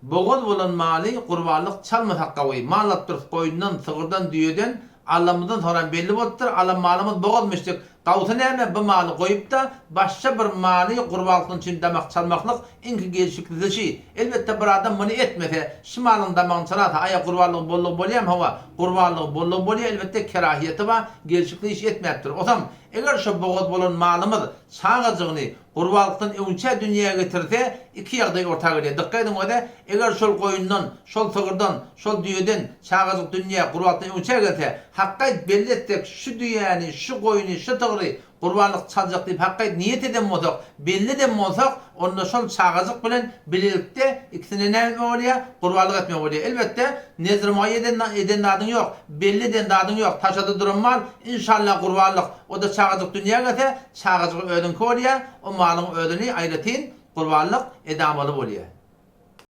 Bogaz bolan maly gurbanlyk çalmasak gawy. Mal alyp durus goýundan, sygyrdan, düýeden, Allamyzdan soran belli bolupdyr, alan malymyz bogazmyşdyk. Gawsy näme, bu maly goýup-da, başga bir maly gurbanlykdan üçin damak çalmaklyk iňki gelşiksizişi. Elbetde, bir adam muny etmese, şu malyň damagyny çalarsa, aýa gurbanlygy boldugy bolýamy? Hawa, gurbanlygy boldugy bolýar, elbetde, kerahiýeti bar, gelşikli iş etmäpdir. Osam, eger şo bogaz bolan malymyz çagajygyny Gurbanlykdan öňçä dünýä getirse, iki ýagdaý orta gelýär. Dykgat ediň öze, eger şol goýundan, şol sygyrdan, şol düýeden çagajyk dünýä gurbanlykdan öňçä gelse, hakgaýt belli etsek, şu düýäni, şu goýny, şu sygry gurbanlyk çaljak diýip hakgaýt niýet eden bolsak, belli eden bolsak, onda şol çagajyk bilen bilelikde ikisine näme etmek bolýar? Gurbanlyk etmek bolýar. Elbetde, nezr-muaýýa eden eden zadyň ýok, belli eden zadyň ýok, taşada duran mal, inşallah gurbanlyk, o-da çagajyk dünýä gelse, Çagajygy özüňki bolýa, o malyň özüni aýratyn gurbanlyk edamaly bolýa.